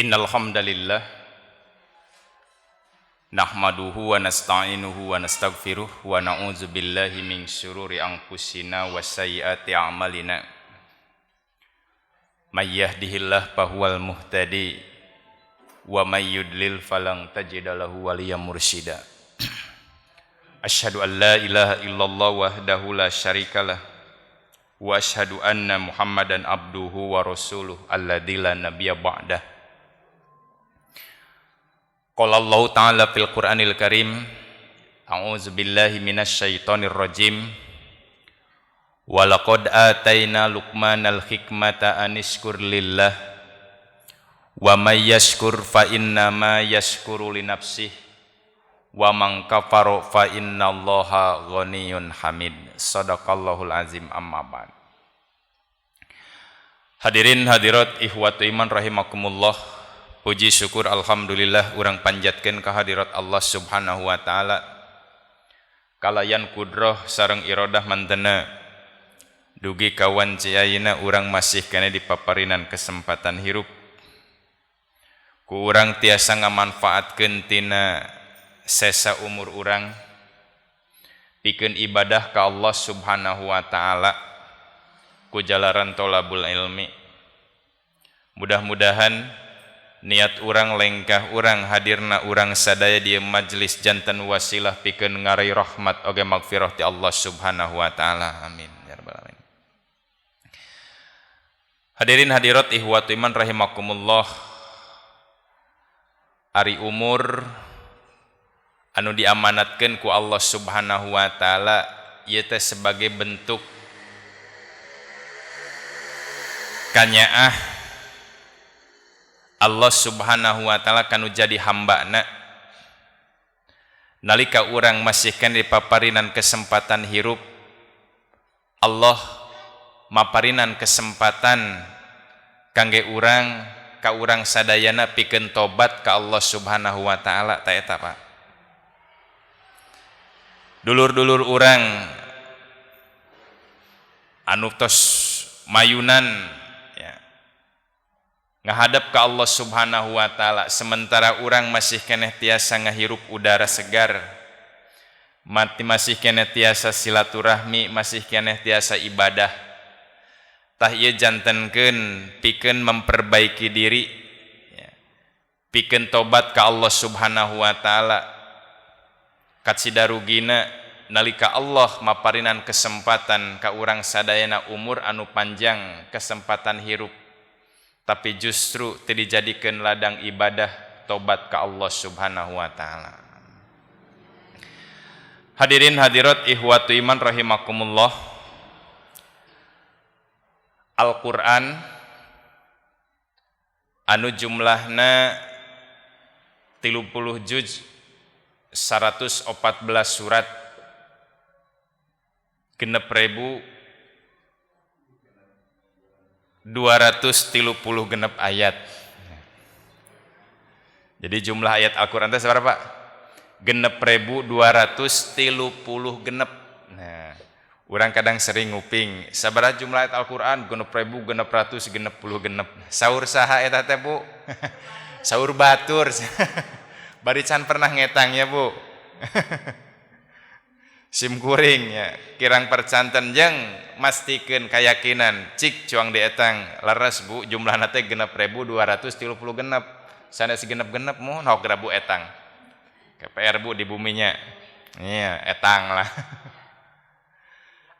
Innal hamdalillah nahmaduhu wa nasta'inuhu wa nastaghfiruh wa na'udzu billahi min syururi anfusina wa sayyiati a'malina. May yahdihillahu fahuwal muhtadi wa may yudlil falan tajida lahu waliyyan mursyida. Asyhadu an la ilaha illallah wahdahu la syarikalah wa asyhadu anna Muhammadan abduhu wa rasuluh alladzi la nabiyya ba'dah. Qala Allahu ta'ala fil Qur'anil Karim, a'udzu billahi minasyaitonir rajim. Wa laqad ataina Luqmanal hikmata anishkur lillah wa may yashkur fa innama yashkuru li nafsihi wa man kafara fa innallaha ghaniyyun hamid. Sadaqallahul azim, amma ba'd. Hadirin hadirat ihwatu iman rahimakumullah. Puji syukur alhamdulillah urang panjatkeun ka hadirat Allah Subhanahu wa taala. Kalayan kudroh sareng irodah mantena dugi ka wanci ayeuna urang masih keneh dipaparinan kesempatan hirup. Ku urang tiasa ngamanfaatkeun tina sesa umur urang pikeun ibadah ka Allah Subhanahu wa taala ku jalaran tolabul ilmi. Mudah-mudahan niat urang, lengkah urang, hadirna urang sadaya di majelis janten wasilah pikeun ngarai rahmat oge magfirah ti Allah Subhanahu wa taala. Amin ya rabbal alamin. Hadirin hadirat ihwatu iman rahimakumullah. Ari umur anu diamanatkeun ku Allah Subhanahu wa taala ieu teh sebagai bentuk kanyaah Allah Subhanahu wa taala kanu jadi hambana. Nalika urang masih keneh dipaparinan kesempatan hirup, Allah maparinan kesempatan kangge urang ka urang sadayana pikeun tobat ka Allah Subhanahu wa taala. Ta eta Pak, dulur-dulur urang anu tos mayunan ngahadap ke Allah Subhanahu wa taala, sementara urang masih keneh tiasa ngahirup udara segar, mati masih keneh tiasa silaturahmi, masih keneh tiasa ibadah. Tah ieu jantenkeun pikeun memperbaiki diri ya, pikeun tobat ka Allah Subhanahu wa taala. Kacida rugina nalika Allah maparinan kesempatan ka urang sadayana umur anu panjang, kesempatan hirup, tapi justru teu dijadikeun ladang ibadah tobat ka Allah Subhanahu wa taala. Hadirin hadirat ihwatu iman rahimakumullah. Al-Qur'an anu jumlahna 30 juz 114 surat 6.236 ayat. Jadi jumlah ayat Al-Quran itu seberapa Pak? 6.236. Nah, orang kadang sering nguping, sabaraha jumlah ayat Al-Quran? 6.666. Saur saha eta teh Bu? Saur batur. Bari can pernah ngetang ya Bu. Sim kuring ya, kirang percanten jeung mastikeun keyakinan cik cuang dietang leres Bu, jumlahna teh 6.236. Sanes genep-genep mun hok Bu etang. KPR Bu di buminya. Iya, etang lah.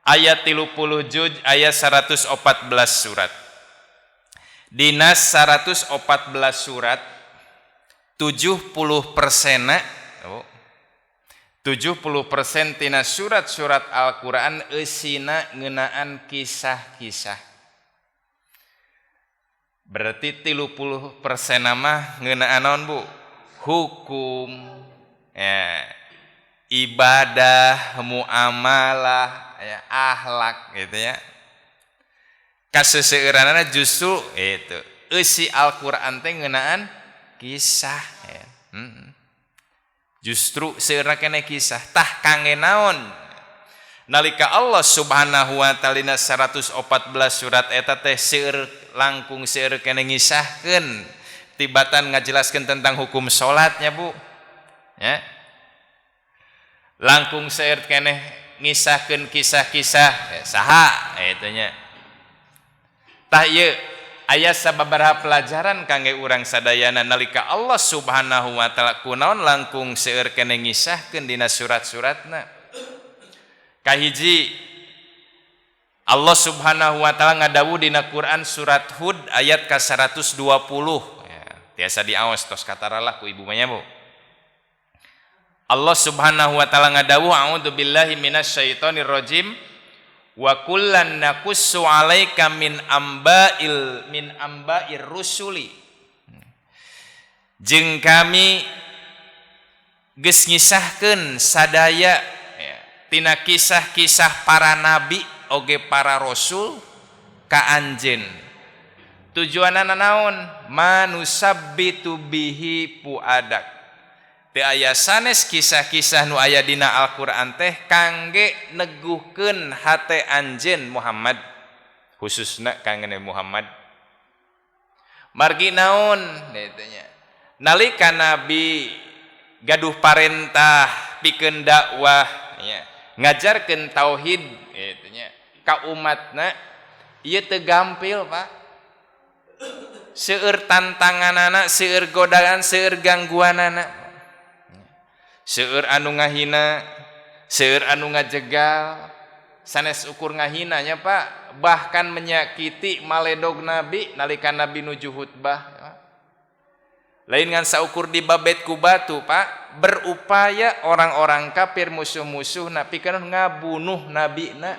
Ayat 30 juz ayat 114 surat. Dina 114 surat 70%, oh, 70% tina surat-surat Al-Quran eusina ngeunaan kisah-kisah. Berarti 30% mah ngeunaan naon Bu? Hukum, ya, ibadah, muamalah, ya, akhlak gitu ya. Kaseseueuranana justru itu eusi Al-Quran teh ngeunaan kisah ya. Justru seueurna keneh kisah. Tah kangge naon nalika Allah Subhanahu wa taala dina 114 surat eta teh seueur langkung seueur keneh ngisahkeun Tibatan ngajelaskeun tentang hukum salatnya, Bu, ya. Langkung seueur keneh ngisahkeun kisah-kisah saha eta nya. Tah, ieu aya sababaraha pelajaran kangge urang sadayana nalika Allah Subhanahu wa Ta'ala kunaon langkung seueur keneh ngisahkeun dina surat-suratna. Kahiji, Allah Subhanahu wa Ta'ala ngadawuh dina Quran surat Hud ayat ka 120 ya, tiasa diaos tos kataralah ku ibu mah, Bu. Allah Subhanahu wa Ta'ala ngadawuh, a'udzu billahi minasyaitonir rajim, wa kullan naqussu 'alaika min amba'ir rusuli, jeung kami geus ngisahkeun sadaya ya, tina kisah-kisah para nabi oge para rasul ka anjeun. Tujuanana naon? Ma nusabbitu bihi fuadak. Teu aya sanes kisah-kisah nu aya dina Al-Qur'an teh kangge neguhkeun hate anjeun Muhammad, khususna kangge Nabi Muhammad. Margi naon kitu nya? Nalika Nabi gaduh parentah pikeun dakwah nya, ngajarkeun tauhid kitu nya ka umatna, ieu teu gampil, Pak. Seueur tantanganana, seueur godaan, seueur gangguanana, seueur anu ngahina, seueur anu ngajegal. Sanes ukur ngahina nya, Pak, bahkan menyakiti, maledog Nabi nalika Nabi nuju khutbah. Lain ngan saukur dibabet ku batu, Pak, berupaya orang-orang kafir, musuh-musuh Nabi kan ngabunuh Nabi na.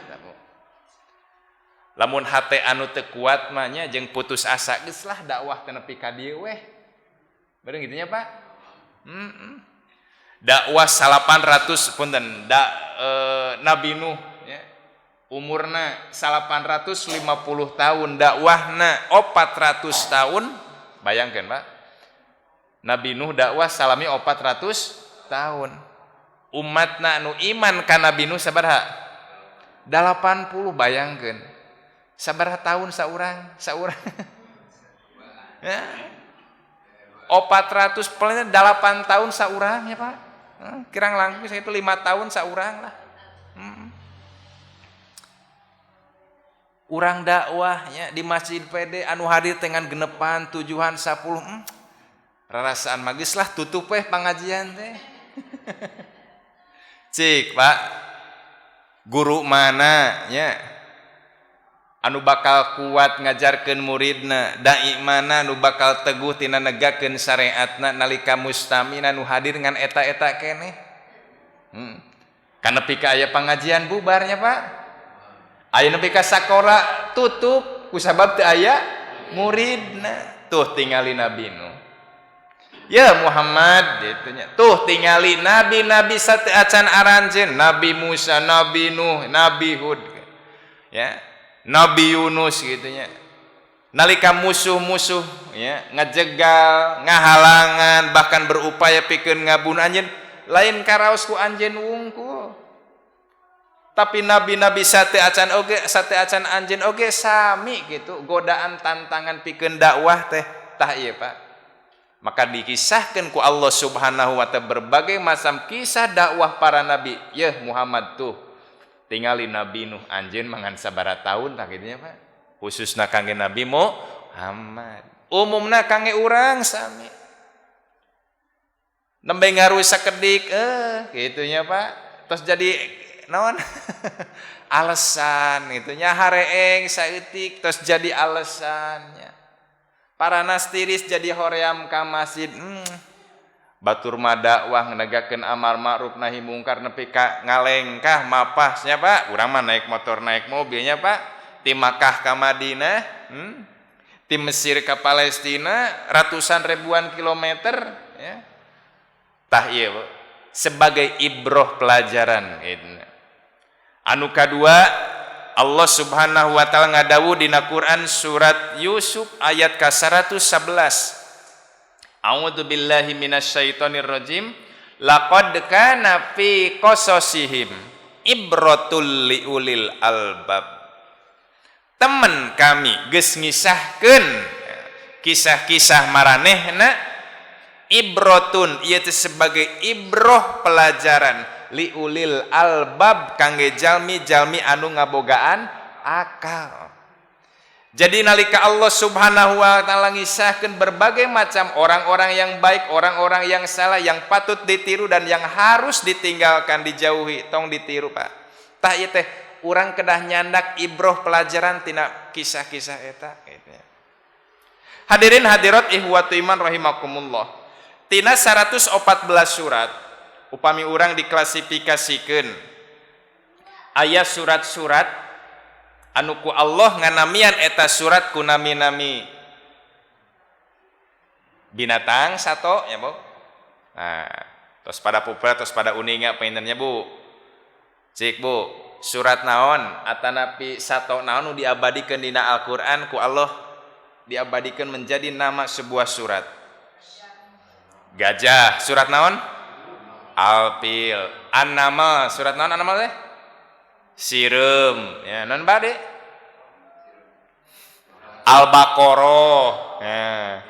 Lamun hate anu teu kuat mah nya jeung putus asa, geus lah dakwah teh nepi ka dieu weh. Bareng kitu nya, Pak. Dakwah 800, punten da, Nabi Nuh ya, umurna 850 tahun, dakwahna 400 tahun. Bayangkan, Pak, Nabi Nuh dakwah salami 400 tahun, umatna anu iman ka Nabi Nuh sabaraha? 80. Bayangkan sabaraha tahun saurang saurang ya. 400 paling 8 tahun saurang ya, Pak. Kirang langkung saya itu 5 tahun saurang lah. Urang dakwahnya di masjid PD anu hadir dengan genepan, tujuhan, 10, rarasaan magis lah, tutup weh pengajian teh. Cik, Pak, guru mana nya anu bakal kuat ngajarkeun muridna, dai mana anu bakal teguh tina negakeun syariatna nalika mustamina nu hadir ngan eta-eta keneh? Kan nepi ka aya pengajian bubarnya, Pak, aya nepi ka sakola tutup kusabab teu aya muridna. Tuh tingali Nabi Nuh ya, Muhammad gitu nya. Tuh tingali nabi-nabi sateuacan aranjeun, Nabi Musa, Nabi Nuh, Nabi Hud ya, Nabi Yunus gitu nya. Nalika musuh-musuh ya ngajegal, ngahalangan, bahkan berupaya pikeun ngabunuh anjeun, lain karaos ku anjeun wungkul, tapi nabi-nabi sateuacan anjeun oge sami gitu godaan, tantangan pikeun dakwah teh. Tah ieu, Pak, maka dikisahkan ku Allah Subhanahu wa Ta'ala berbagai macam kisah dakwah para nabi. Ya Muhammad, tuh tingali Nabi Nuh, anjeun mangan sabaraha tahun. Tah kitu nya, Pak, khususna kangge Nabi Muhammad, umumna kangge urang sami. Nembe ngarusak kedik kitu nya, Pak, terus jadi naon alasan gitu nya, hareeng saeutik terus jadi alasannya para nastiris jadi hoream ka masjid. Batur mah dakwah negakeun amar ma'ruf nahi mungkar nepi ka ngalengkah mapah nya, Pak. Urang mah naik motor, naik mobilnya, Pak, ti Makkah ka Madinah, ti Mesir ka Palestina, ratusan ribuan kilometer ya. Tah ieu sebagai ibroh, pelajaran gitu. Anu kadua, Allah Subhanahu wa Ta'ala ngadawuh dina Quran surat Yusuf ayat ka 111. A'udzu billahi minasyaitonir rajim. Laqad kana fi qasasihim ibratul liulil albab. Temen kami geus ngisahkeun Kisah-kisah maranehna ibrotun ieu teh sebagai ibroh pelajaran liulil albab kangge jalmi-jalmi anu ngabogaan akal. Jadi nalika Allah Subhanahu wa taala ngisahkeun berbagai macam orang-orang yang baik, orang-orang yang salah, yang patut ditiru dan yang harus ditinggalkan, dijauhi, tong ditiru, Pak. Tah ieu teh urang kedah nyandak ibroh pelajaran tina kisah-kisah eta gitu ya. Hadirin hadirat ihwatu iman rahimakumullah. Tina 114 surat upami urang diklasifikasikeun aya surat-surat anu ku Allah nganamian eta surat ku nami-nami binatang sato ya, Bu. Nah, tos pada populer, tos pada uninga pangintennya, Bu. Cik, Bu, surat naon atanapi sato naon nu diabadikeun dina Al-Qur'an, ku Allah diabadikan menjadi nama sebuah surat? Gajah, surat naon? Al-Fil. An-Naml, surat naon An-Naml teh? Sireum. Ya, naon bade? Al-Baqarah. Ya.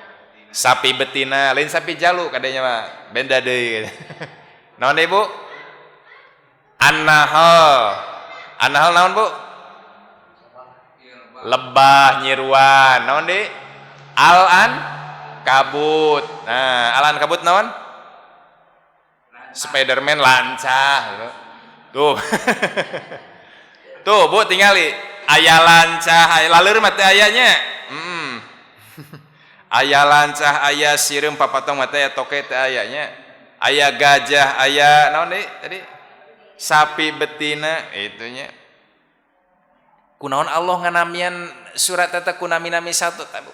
Sapi betina, lain sapi jalu kadanya mah, beda deui. Naon deui, Bu? An-Nahl. An-Nahl naon, Bu? Lebah nyiruan. Naon deui? Al-an kabut. Nah, Al-an kabut naon? Spiderman lancah. Tuh. Tuh, Bu, tingali. Aya lancah, aya laleur mah teh aya nya. Aya lancah, aya sireum, papatong mah teh aya, toke teh aya nya. Aya gajah, aya naon deui tadi? Sapi betina itunya. Kunaon Allah nganamian surat eta ku nami-nami satu tah, Bu?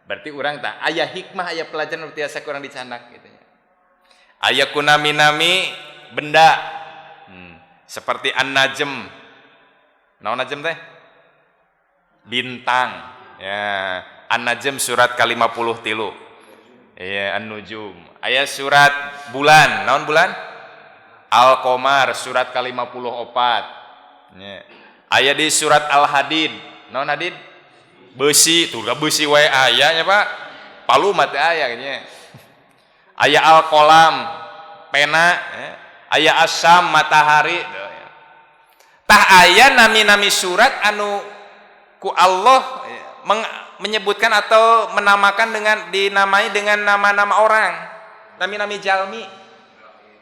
Berarti urang tah aya hikmah, aya pelajaran nu tiasa kurang dicandak gitu nya. Aya ku nami-nami benda. Seperti An-Najm. Naon Najm teh? Bintang. Ya, An-Najm surat ke-53. Iya, An-Nujum. Aya surat bulan. Naon bulan? Al-Qamar surat ke-54. Ya. Aya di surat Al-Hadid. Naon Hadid? Besi, tuh besi wae aya nya, Pak. Palu mah teh aya nya. Aya Al-Qalam, pena, ya. Aya Asy-Syams, matahari. Tuh, ya. Tah aya nami-nami surat anu ku Allah ya, menyebutkan atau menamakan dengan dinamai dengan nama-nama orang, nami-nami jalmi.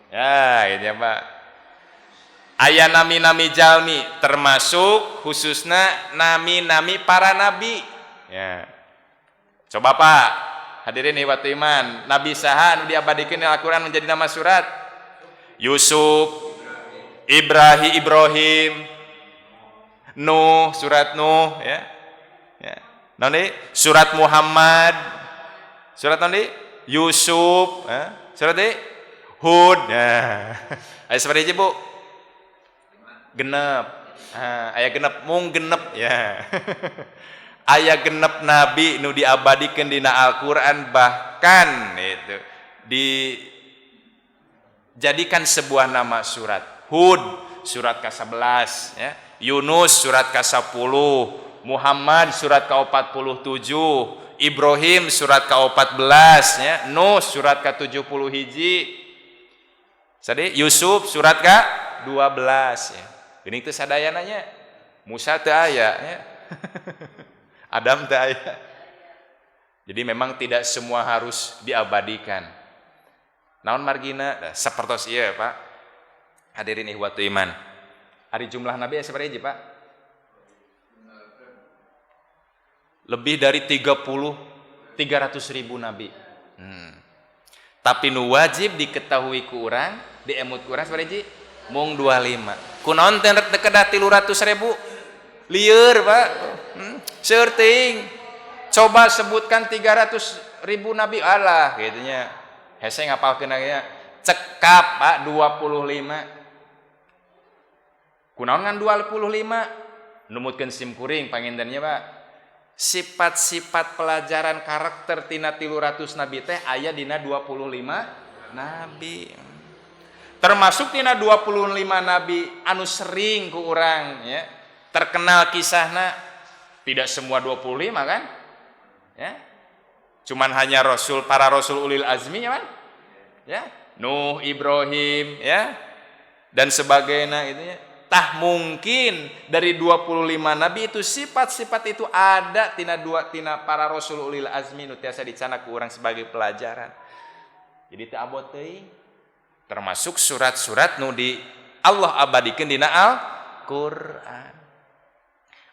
Ya, gitu ya, Pak. Aya nami-nami jalmi termasuk khususnya nami-nami para nabi. Ya. Coba, Pak, hadirin ihwatu iman, nabi saha anu diabadikeun di Al-Qur'an menjadi nama surat? Yusuf, Ibrahim, Ibrahim, Nuh, surat Nuh ya. Ya. Naon deui? Surat Muhammad. Surat naon deui? Yusuf, ya. Surat deui? Hud. Ya. Aya sabaraha hiji, Bu? Genep. Ah, aya genep, mung genep ya. Aya genep nabi nu diabadikeun dina Al-Qur'an, bahkan itu dijadikan sebuah nama surat. Hud surat ke-11 ya. Yunus surat ke-10, Muhammad surat ke-47, Ibrahim surat ke-14 ya, Nuh surat ke-70 hiji. Sadi Yusuf surat ke-12 ya. Geuning teu sadayana nya. Musa teu aya nya. Adam teu aya. Jadi memang tidak semua harus diabadikan. Naon margina? Nah, sapertos ieu, Pak. Hadirin ihwatu iman. Ari jumlah nabi ya sabaraha hiji, Pak? Lebih dari 30 300 ribu nabi. Tapi nu wajib diketahui ku urang, diemut ku urang sabaraha hiji? Mung 25. Kunaon teh rek kedah 300 ribu? Lieur, Pak. Seueur teuing. Coba sebutkan 300 ribu nabi, Allah gitu nya. Hese ngapalkeun nya. Cekap, Pak, 25. Kunaon ngan 25? Numutkeun sim kuring pangintennya, Pak. Sifat-sifat pelajaran karakter tina 300 nabi teh aya dina 25 nabi. Termasuk tina 25 nabi anu sering ku urang ya terkenal kisahna, tidak semua 25 kan? Ya. Cuman hanya rasul, para rasul ulil azmi ya kan? Ya, Nuh, Ibrahim ya, dan sebagainya itu ya. Tah mungkin dari 25 nabi itu sifat-sifat itu ada tina dua, tina para rasul ulil azmi nu tiasa dicandak ku urang sebagai pelajaran. Jadi teu abot teuing. Termasuk surat-surat nu di Allah abadikeun dina Al-Qur'an.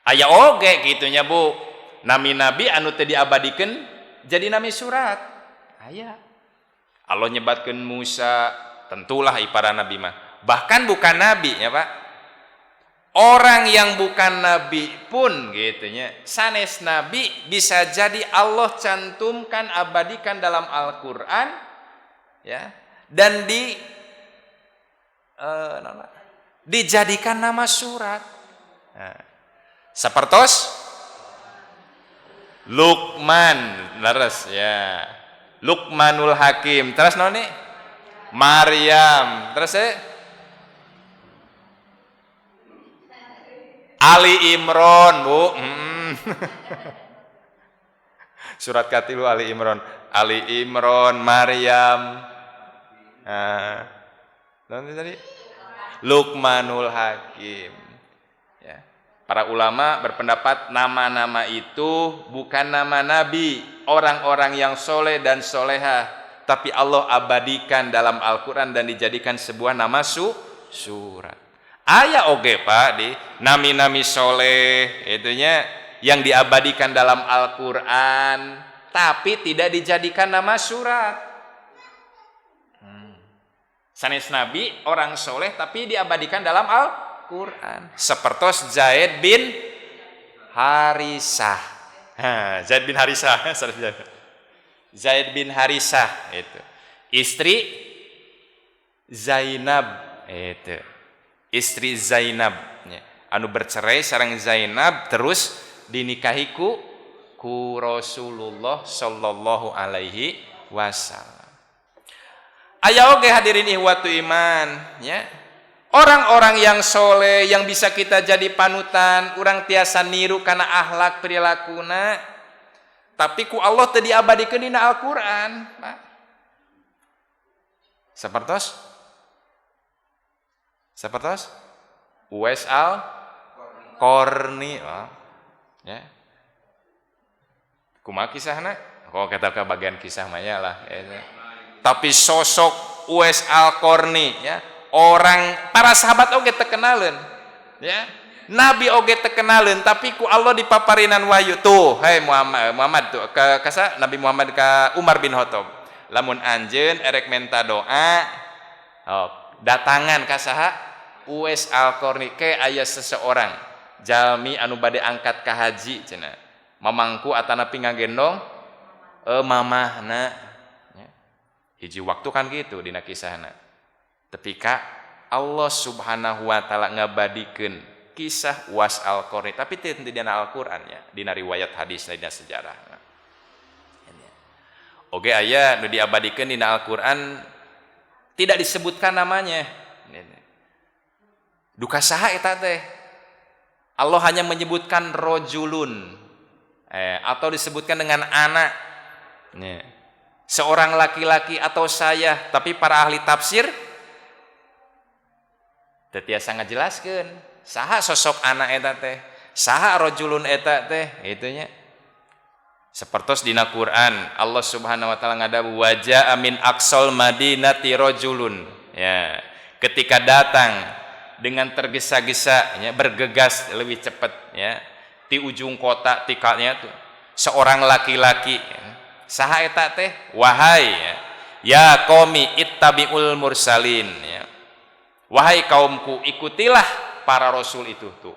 Aya oge kitu nya, Bu. Nami nabi anu teu diabadikeun jadi nami surat. Aya. Allah nyebatkeun Musa, tentulah para nabi mah. Bahkan bukan nabi ya, Pak. Orang yang bukan nabi pun gitu nya, sanes nabi bisa jadi Allah cantumkan, abadikan dalam Al-Qur'an ya, dan dijadikan nama surat. Nah, sapertos Luqman, leres ya. Luqmanul Hakim. Terus noni? Maryam. Terus ya? Ali Imron, Bu. Surat katilu Ali Imron. Ali Imron, Maryam. Nah, nanti tadi Luqmanul Hakim. Ya. Para ulama berpendapat nama-nama itu bukan nama nabi, orang-orang yang soleh dan soleha, tapi Allah abadikan dalam Al-Quran dan dijadikan sebuah nama surat. Aya oge, Pak, di nami-nami soleh itunya yang diabadikan dalam Al-Quran, tapi tidak dijadikan nama surat. Sanes nabi, orang soleh, tapi diabadikan dalam Al-Quran. Sepertos Zaid bin Harisah. Ha, Zaid bin Harisah, Zaid bin Harisah itu. Istri Zainab itu. Istri Zainab ya. Anu bercerai sareng Zainab terus dinikahi ku Rasulullah sallallahu alaihi wasallam. Aya oge, hadirin ihwatu iman ya. Orang-orang yang soleh yang bisa kita jadi panutan, urang tiasa niru karena akhlak perilakuna, tapi ku Allah teu diabadikeun dina Al-Qur'an, Pak. Sapertos? Sapertos? Uwais Al Qarni, oh. Ya. Kumaha kisahna? Kok kita ke bagian kisah mah lah ya. Tapi sosok Uwais Al Qarni ya, orang para sahabat oge teu kenaleun ya, Nabi oge teu kenaleun, tapi ku Allah dipaparinan wahyu tuh, "Hai Muhammad," Muhammad tuh ke kasa Nabi Muhammad ke Umar bin Khattab, "Lamun anjeun erek menta doa, oh, datangan ka saha? Uwais Al-Qarni. Ke aya seseorang jalmi anu bade angkat ka haji cenah, mamangku atanapi ngagendong mamahna ya. Hiji waktu kan gitu dina kisahna, ketika Allah Subhanahu wa taala ngabadikeun kisah Uwais Al-Qarni, tapi tidak dina Al-Qur'an ya, dina riwayat hadis, dina sejarah. Oke, aya nu diabadikeun dina Al-Qur'an tidak disebutkan namanya. Duka saha eta teh? Allah hanya menyebutkan rojulun atau disebutkan dengan anak. Ya. Seorang laki-laki atau saya, tapi para ahli tafsir teu tiasa ngajelaskeun saha sosok anak eta teh, saha rojulun eta teh itu nya. Sepertos dina Quran Allah Subhanahu wa taala ngadawuh waja'a min aqsal madinati rajulun ya, ketika datang dengan tergesa-gesa ya, bergegas lebih cepat ya, di ujung kota tikanya tuh seorang laki-laki ya. Saha eta teh? Wahai ya, ya qaumi ittabi'ul mursalin ya. Wahai kaumku, ikutilah para rasul itu tuh.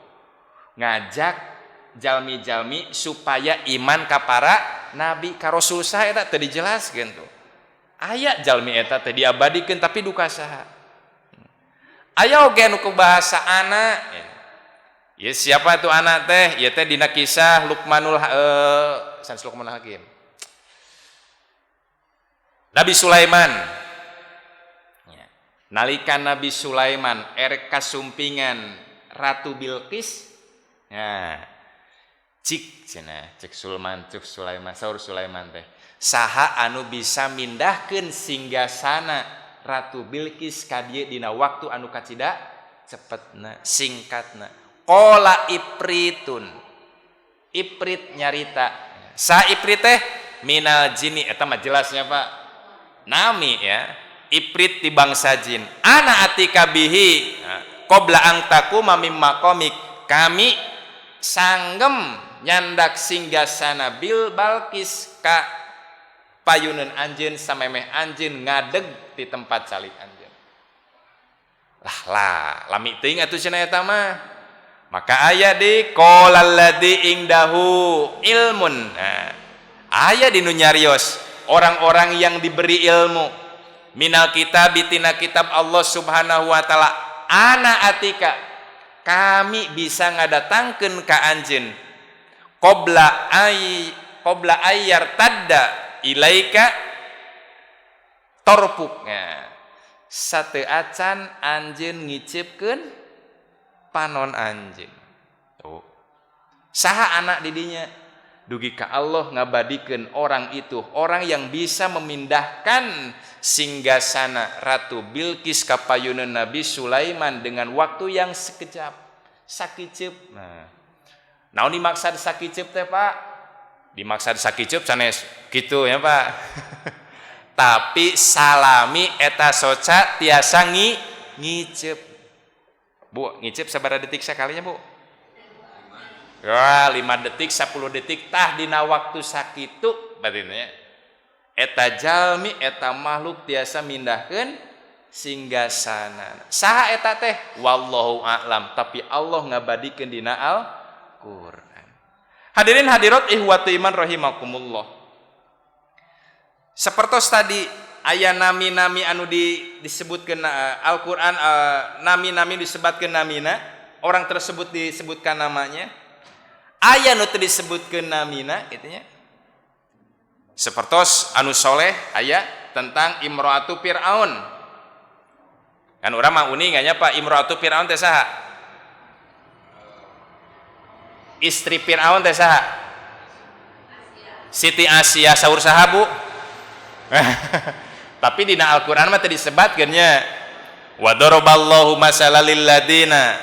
Ngajak jalmi-jalmi supaya iman ka para nabi, ka rasul. Saha eta teu dijelaskeun tuh. Aya jalmi eta teh diabadikeun, tapi duka saha. Aya oge nu bahasa anak. Ya, siapa itu anak teh? Ya teh dina kisah Luqmanul sanes Luqmanul Hakim. Nabi Sulaiman. Ya. Nalika Nabi Sulaiman erek kasumpingan Ratu Bilqis, ya, cik cenah, cek Sulaiman, cek Sulaiman, saur Sulaiman teh. Saha anu bisa mindahkeun singgasana Ratu Bilqis ka dieu dina waktu anu kacida cepetna, singkatna? Qala ifritun, ifrit nyarita. Sa ifrit teh? Minal jini, eta mah jelasnya, Pak, nami ya, ifrit di bangsa jin. Ana atika bihi qabla an taquma mim maqamik, kami sanggem nyandak singgasana bil Balkis ka payuneun anjeun samemeh anjeun ngadeg di tempat calik anjeun. Lah lah, lami teuing atuh cenah eta mah. Maka aya di qala alladzi indahu ilmun. Nah, aya di nu nyarios orang-orang yang diberi ilmu, minal kitab, tina kitab Allah Subhanahu wa taala, ana atika, kami bisa ngadatangkeun ka anjeun, qabla ay qabla ay yartadda ilaika torfuk, ya, sateuacan anjeun ngiceupkeun panon anjeun. Tuh, saha anak didinya dugi ka Allah ngabadikeun orang itu, orang yang bisa memindahkan singgasana Ratu Bilqis ka payuneun Nabi Sulaiman dengan waktu yang sekejap, sakiceup. Nah, naon dimaksud sakiceup teh, Pak? Dimaksud sakiceup sanes gitu ya, Pak, tapi salami eta soca tiasa ngiceup. Bu, ngiceup sabaraha detik sakalinya, Bu? Wah, 5 detik, 10 detik. Tah, dina waktu sakitu berarti eta jalmi, eta makhluk tiasa mindahkeun singgasana. Saha eta teh? Wallahu a'lam, tapi Allah ngabadikeun dina Al-Qur'an. Hadirin hadirat, ihwatu iman rahimakumullah, sapertos tadi aya nami-nami anu disebutkeun Al-Qur'an, nami-nami disebutkeun, namina orang tersebut disebutkan namanya, aya nu teu disebutkeun namina kitu nya. Sapertos anu soleh, aya tentang Imro'atu Fir'aun. Kan urang mah uning nya, Pak, Imro'atu Fir'aun teh saha? Istri Fir'aun teh saha? Siti Asia. Saur saha, Bu? Tapi dina Al-Qur'an mah teu disebatkeun nya. Wa daraballahu masalan lilladina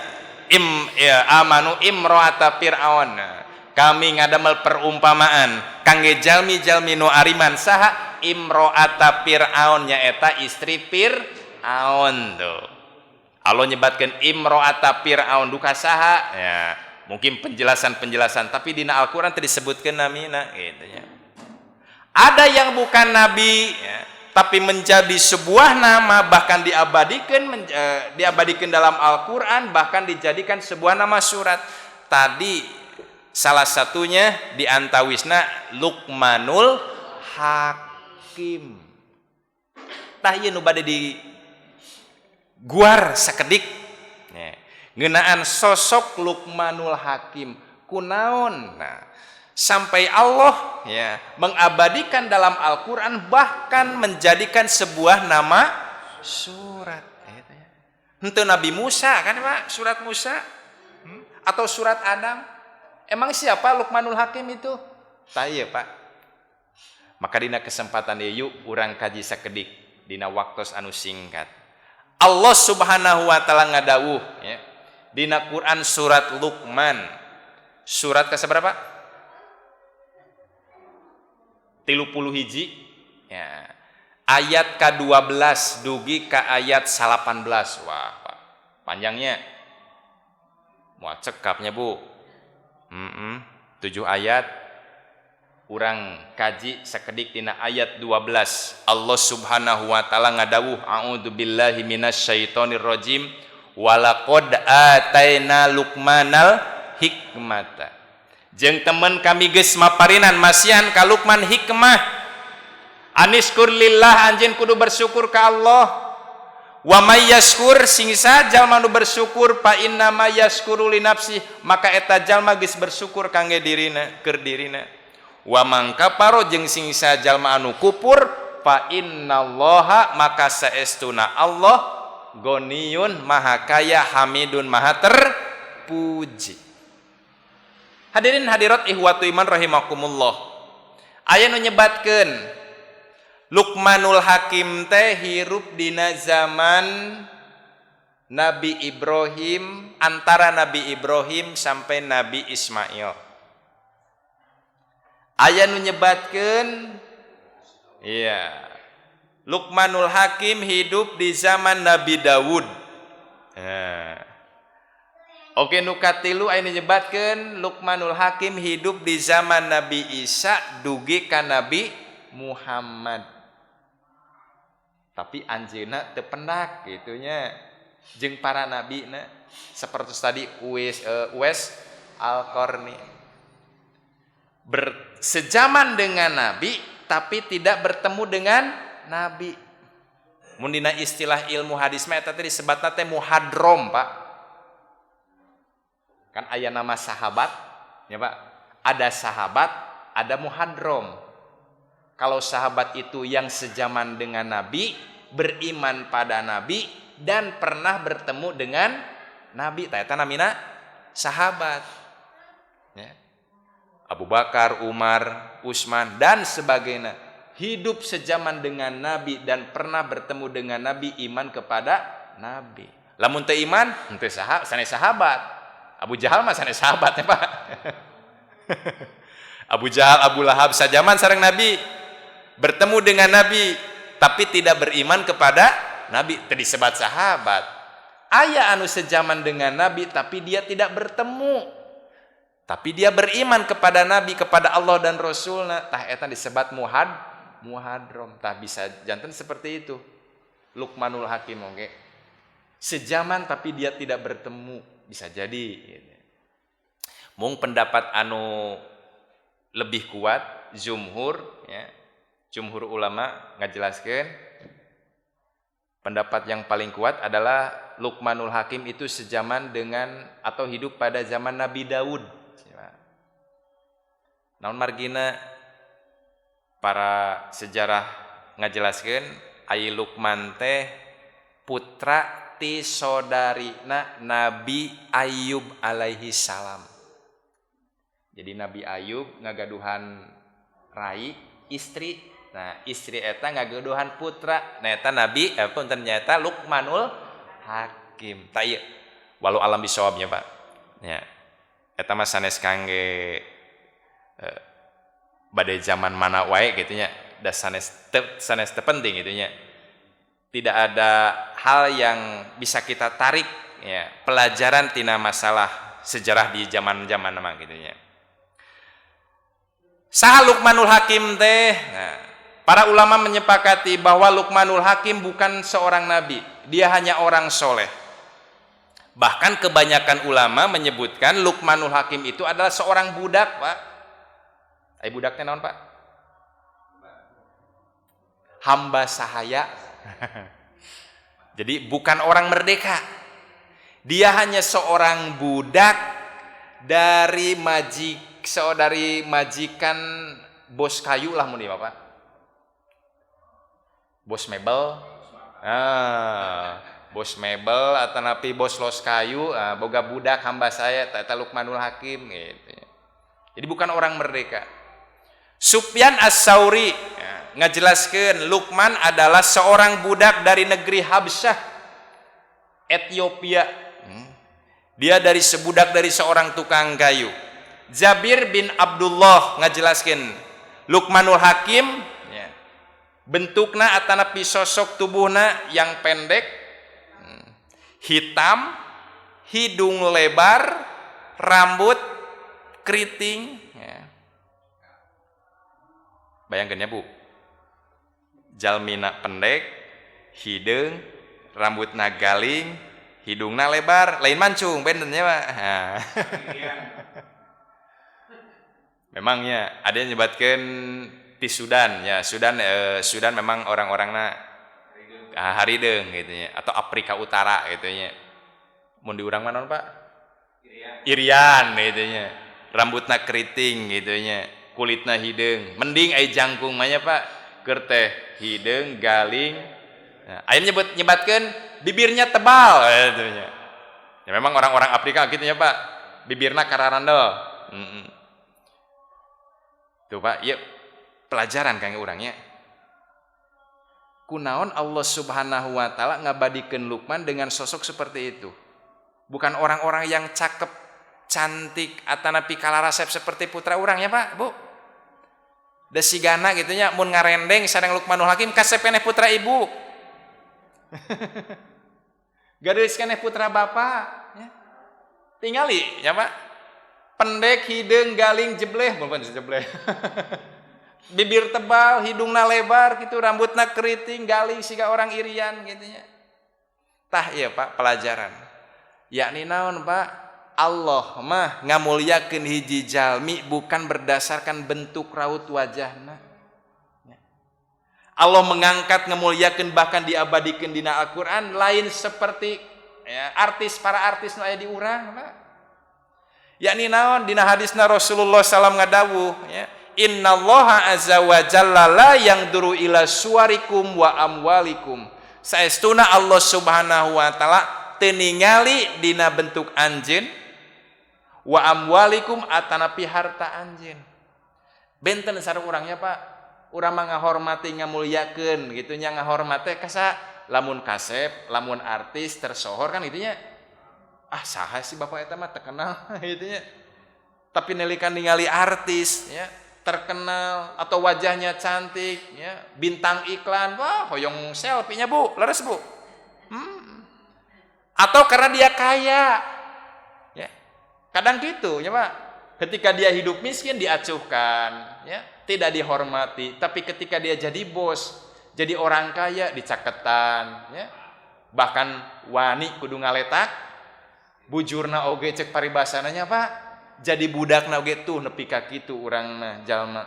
ya, amanu imro'ata Fir'aun. Kami ngadamel perumpamaan kangge jalmi-jalmi nu ariman, saha? Imro'ata Fir'aun, nyaeta istri Fir'aun. Tuh, Allah nyebatkeun imro'ata Fir'aun, duka saha ya, mungkin penjelasan-penjelasan, tapi dina Al-Qur'an teu disebutkeun namina gitu ya. Ada yang bukan nabi ya, tapi menjadi sebuah nama, bahkan diabadikan diabadikan dalam Al-Qur'an, bahkan dijadikan sebuah nama surat. Tadi salah satunya di antawisna Luqmanul Hakim. Tah, ieu nu bade di guar sakedik ya, ngeunaan sosok Luqmanul Hakim. Kunaon nah sampai Allah ya mengabadikan dalam Al-Qur'an, bahkan menjadikan sebuah nama surat? Henteu Nabi Musa kan, Pak, surat Musa? Atau surat Adam? Emang siapa Luqmanul Hakim itu? Tah iya, Pak. Maka dina kesempatan ieu urang kaji sakedik dina waktos anu singkat. Allah Subhanahu wa taala ngadawuh ya. Dina Quran surat Luqman. Surat ke seberapa? 31 ya. Ayat ke-12 dugi ke ayat 18. Wah, Pak. Panjangnya. Wah, cekapnya, Bu. 7 ayat. Urang kaji sakedik dina ayat 12. Allah Subhanahu wa taala ngadawuh, a'udzu billahi minasyaitonir rajim, walaqad ataina luqmanal hikmata, jeung temen kami geus maparinan, masihan ka Luqman hikmah, anisykur lillah, anjeun kudu bersyukur ka Allah, wa may yashkur, sing jalma nu bersyukur, fa inna ma yashkuru li nafsi, maka eta jalma geus bersyukur kangge dirina, keur dirina, wa man kafaro, jeung sing jalma anu kupur, fa innallaha, maka saestuna Allah, goniyun, maha kaya, hamidun, maha terpuji. Hadirin hadirat, ihwatu iman rahimakumullah. Aya nu nyebatkeun Luqmanul Hakim teh hirup dina zaman Nabi Ibrahim, antara Nabi Ibrahim sampai Nabi Ismail. Aya nu nyebatkeun, iya, Luqmanul Hakim hidup di zaman Nabi Dawud. Nah. Oke, nu katilu aya nu nyebatkeun Luqmanul Hakim hidup di zaman Nabi Isa dugi ka Nabi Muhammad. Tapi anjeunna teu pendak kitu nya jeung para nabi na, seperti tadi Uwais Al-Qarni sejaman dengan nabi tapi tidak bertemu dengan nabi. Mun dina istilah ilmu hadis mah eta teh disebutna teh muhadrom, Pak. Kan aya nama sahabat ya, Pak, ada sahabat, ada muhadrom. Kalau sahabat itu yang sejaman dengan nabi, beriman pada nabi, dan pernah bertemu dengan nabi, tah eta namina sahabat ya. Abu Bakar, Umar, Utsman, dan sebagainya, hidup sejaman dengan nabi dan pernah bertemu dengan nabi, iman kepada nabi. Lamun teu iman, henteu sanes sahabat. Abu Jahal mah sanes sahabat ya, Pak. Abu Jahal, Abu Lahab sajaman sareng nabi, bertemu dengan nabi, tapi tidak beriman kepada nabi, teu disebat sahabat. Aya anu sejaman dengan nabi tapi dia tidak bertemu, tapi dia beriman kepada nabi, kepada Allah dan Rasulna, tah eta disebat muhadrom. Tah, bisa janten seperti itu. Luqmanul Hakim oke sejaman tapi dia tidak bertemu, bisa jadi gitu. Mung pendapat anu lebih kuat jumhur ya, jumhur ulama ngajelaskeun pendapat yang paling kuat adalah Luqmanul Hakim itu sejaman dengan atau hidup pada zaman Nabi Daud. Naon margina, para sejarah ngajelaskeun ai Luqman teh putra ti sodarina Nabi Ayub alaihi salam. Jadi Nabi Ayub ngagaduhan rai, istri. Nah, istri eta ngagaduhan putra. Nah, eta Nabi punten, nyaeta Luqmanul Hakim. Tah ieu wallahu alam bisawabnya, Pak. Ya. Eta mah sanes kangge bade zaman mana wae gitu nya, da sanes teu penting gitu nya. Tidak ada hal yang bisa kita tarik ya, pelajaran tina masalah sejarah di zaman-zaman mah gitu nya. Saha Luqmanul Hakim teh? Nah, para ulama menyepakati bahwa Luqmanul Hakim bukan seorang nabi, dia hanya orang soleh. Bahkan kebanyakan ulama menyebutkan Luqmanul Hakim itu adalah seorang budak, Pak. Ai budak teh naon, Pak? Hamba sahaya. Jadi bukan orang merdeka. Dia hanya seorang budak dari majikan bos kayu lah mun Bapak. Bos mebel. Ah, bos mebel atau napi bos los kayu, ah, boga budak hamba sahaya eta Luqmanul Hakim gitu. Jadi bukan orang merdeka. Sufyan As-Sauri ya, ngajelaskeun Luqman adalah seorang budak dari negeri Habsyah, Ethiopia. Dia dari sebudak dari seorang tukang kayu. Jabir bin Abdullah ngajelaskeun Luqmanul Hakim ya, bentukna atanapi sosok tubuhna yang pendek, hitam, hidung lebar, rambut keriting ya. Bayangkan ya, Bu, jalmina pendek, hideung, rambutna galing, hidungna lebar, lain mancung, benten nya, Pak. Nah. Memangnya ada yang nyebatkan di Sudan ya, Sudan, Sudan memang orang-orangnya harideung gitu ya, atau Afrika Utara gitu ya. Mun di urang mana, Pak? Irian gitu nya. Rambutna keriting gitu nya, kulitna hideung. Mending ai jangkung mah nya, Pak, keur teh hideung galing. Nah, aya nyebatkeun bibirnya tebal gitu nya. Ya memang orang-orang Afrika gitu ya, Pak. Bibirna kararandel. Tuh, Pak, yuk. Pelajaran kangge urang nya. Kunaon Allah Subhanahu wa Ta'ala ngabadikeun Luqman dengan sosok seperti itu? Bukan orang-orang yang cakep, cantik, atanapi kalarasep seperti putra urang ya, Pak, Bu. Desigana gitu nya, mun ngarendeng sareng Luqmanul Hakim, kasep keneh putra ibu. Gadis keneh putra bapak ya. Tingali ya, Pak. Pendek, hideung, galing, jebleh, bukan jebleh. Bibir tebal, hidungna lebar gitu, rambutna keriting, galing siga orang Irian gitu nya. Tah iya, Pak, pelajaran. Yakni naon, Pak? Allah mah ngamuliakeun hiji jalmi bukan berdasarkan bentuk raut wajahna. Ya. Allah mengangkat, ngamuliakeun, bahkan diabadikeun dina Al-Qur'an lain seperti ya, artis, para artis nu aya di urang, Pak. Yakni naon, dina hadisna Rasulullah SAW ngadawuh ya, innallaha azza wa jalla la yanzhuru ila suwarikum wa amwalikum. Saestuna Allah Subhanahu wa Taala teu ningali dina bentuk anjeun, wa amwalikum atanapi harta anjeun. Benten sareng urangnya, Pak. Urang mah ngahormati, ngamuliakeun gitu nya, ngahormate kasa lamun kasep, lamun artis tersohor kan gitu nya. Ah, saha sih bapak eta mah, terkenal gitu nya. Tapi nelikan ningali artis ya terkenal atau wajahnya cantik ya, bintang iklan, wah, hoyong selfie nya, Bu. Leres, Bu. Atau karena dia kaya ya, kadang gitu ya, Pak. Ketika dia hidup miskin diacuhkan ya, tidak dihormati, tapi ketika dia jadi bos, jadi orang kaya, dicaketan ya, bahkan wani kudu ngaletak bujurna oge, cek paribasana nya, Pak, jadi budak oge tuh. Nepi ka kitu urang jalma.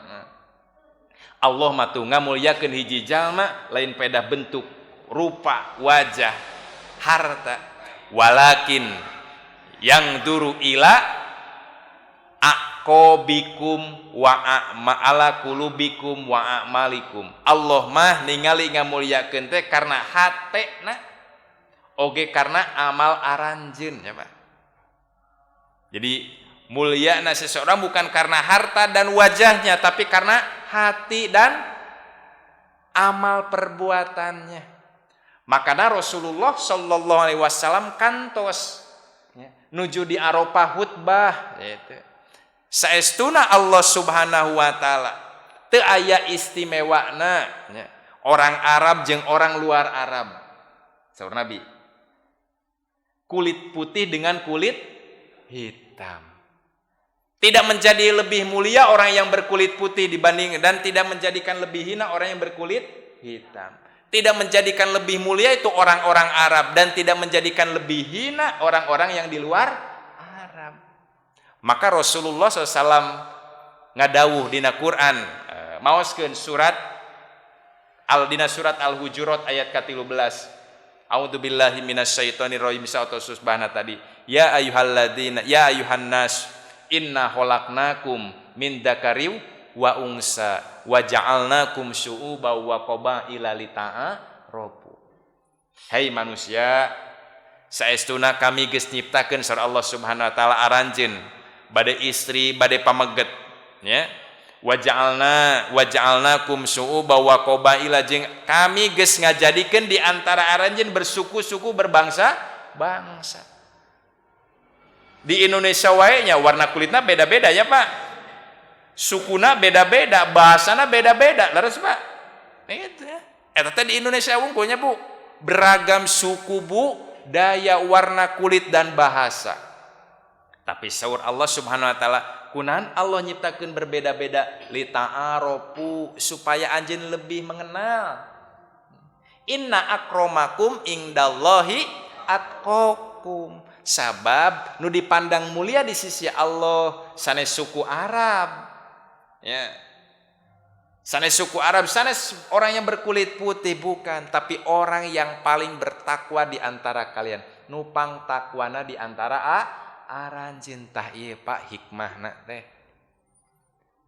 Allah mah tuh ngamuliakeun hiji jalma lain pada bentuk rupa wajah, harta, walakin yanzhuru ila aqobikum wa a'mala qulubikum wa a'malikum. Allah mah ningali, ngamuliakeun teh karena hatena oge karena amal aranjeun ya, Pak. Jadi mulia seseorang bukan karena harta dan wajahnya, tapi karena hati dan amal perbuatannya. Makanya Rasulullah Shallallahu Alaihi Wasallam kantos ya, nuju di Arafah khutbah gitu. Saestuna Allah Subhanahu wa Taala teu aya istimewana ya, orang Arab jeung orang luar Arab. Saur Nabi, kulit putih dengan kulit hitam tidak menjadi lebih mulia orang yang berkulit putih dibanding dan tidak menjadikan lebih hina orang yang berkulit hitam. Tidak menjadikan lebih mulia itu orang-orang Arab dan tidak menjadikan lebih hina orang-orang yang di luar Arab. Maka Rasulullah SAW ngadawuh dina Quran, maoskeun surat al dina surat Al-Hujurat ayat ke-13. A'udzubillahi minasyaitonirrajim, atau susbahna tadi. Ya ayyuhalladzina ya ayyuhan nas inna khalaqnakum min dzakarin wa unsa wa ja'alnakum syu'uba wa qabaila lita'arafu. Hai manusia, saestuna kami geus nyiptakeun, saur Allah Subhanahu wa Taala, aranjeun bade istri bade pameget ya, wa ja'alna wa ja'alnakum syu'uba wa qabaila, jeung kami geus ngajadikeun di antara aranjeun bersuku-suku, berbangsa bangsa. Di Indonesia wae nya warna kulitnya beda-beda ya, Pak, sukuna beda-beda, bahasana beda-beda. Leres, Pak? Itu ya, eta teh di Indonesia wungkulnya, Bu, beragam suku, Bu, daya, warna kulit dan bahasa. Tapi saur Allah Subhanahu wa Taala, kunaon Allah nyiptakeun berbeda-beda? Lita'arofu, supaya anjeun lebih mengenal. Inna akromakum indallahi atqakum. Sabab nu dipandang mulia di sisi Allah sanes suku Arab ya, sanes suku Arab, sanes orang yang berkulit putih, bukan, tapi orang yang paling bertakwa di antara kalian, nu pang takwana di antara aranjeun. Tah ieu, Pak, hikmahna teh